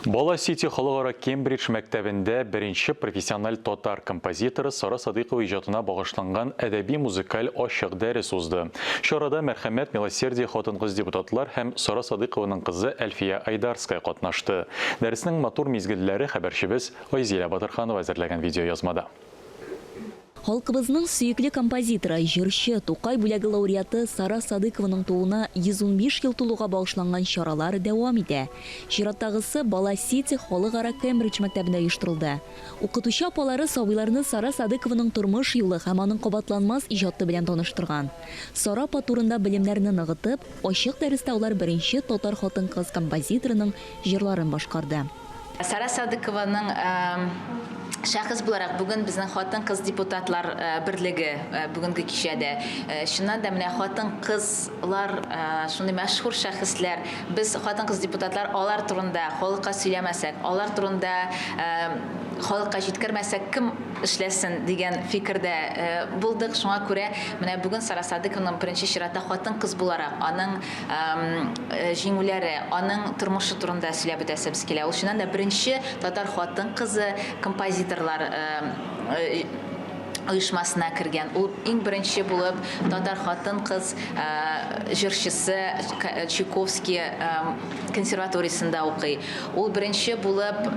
Бала Сити халыкара Кембридж мәктәбендә беренче профессиональ татар композиторы Сара Садыйкова иҗатына багышланган әдәби-музыкаль ачык дәрес узды. Чарада Мәрхәмәт, Милосердие хатын-кыз депутатлар һәм Сара Садыйкованың кызы Әлфия Айдарская катнашты. Дәреснең матур мизгелләре хәбәрчебез Айзилә Батырханова әзерләгән видеоязмада. Халкыбызның сөекле композиторы, җырчы, Тукай бүләге лауреаты Сара Садыйкованың тууына 115 ел тулуга багышланган чаралар дәвам итә. Чираттагысы Бала Сити халыкара Кембридж мәктәбендә оештырылды. Укытучы апалары сабыйларны Сара Садыйкованың тормыш юлы һәм аның кабатланмас иҗаты белән таныштырган. Сара апа турында белемнәрне ныгытып, ачык дәрестә алар беренче татар хатын-кыз композиторының җырларын башкарды. Сара Садыкованың шәхес буларак бүген безнең хатын-кыз депутатлар берлеге бүгенге кичәдә. Чыннан да менә хатын-кызлар шундый мәшһүр шәхесләр. Без хатын-кыз депутатлар алар турында халыкка сөйләмәсәк, алар турында халыкка җиткермәсәк, кем эшләсен дигән фикердә булдык. Шуңа күрә менә бүген Сара Садыкованың беренче чиратта хатын-кыз буларак аның җиңүләре, аның тормышы турында сөйләп үтәсебез килә. Ул чыннан да беренче татар хатын-кызы композиторлар оешмасына кергән. Ул иң беренче булып татар хатын-кыз җырчысы Чайковский консерваториясендә укый. Ул беренче булып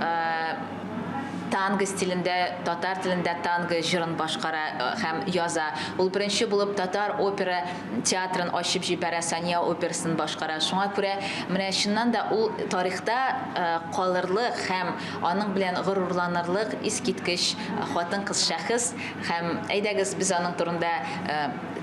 танго стилендә, татар телендә танго җырын башкара һәм яза. Ул беренче булып татар опера театрын ачып җибәрә, Сания операсын башкара. Шуңа күрә менә чыннан да ул тарихта калырлык һәм аның белән горурланырлык искиткеч хатын-кыз шәхес. Һәм әйдәгез, без аның турында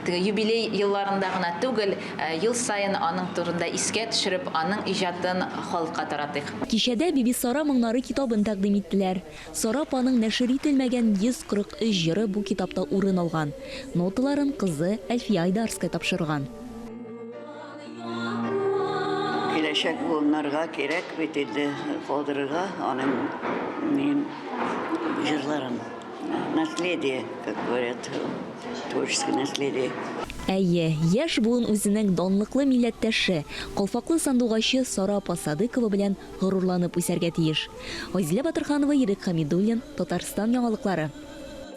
теге юбилей елларында гына түгел, ел саен аның турында искә төшереп, аның иҗатын халыкка таратыйк. Кичәдә Бибисара моңнары китабын тәкъдим иттеләр. Сара апаның нәшер ителмәгән 143 җыры бу китапта урын алган. Ноталарын кызы Әлфия Айдарская тапшырган. Киләчәк буыннарга кирәк бит инде калдырырга аның нин җырларын. Наследие, как говорят, творческое наследие. Әйе, яшь буын үзенең данлыклы милләттәше, калфаклы сандугачы Сара апа Садыкова белән горурланып үсәргә тиеш. Айзилә Батырханова, Ирек Хәмидуллин, Татарстан яңалыклары.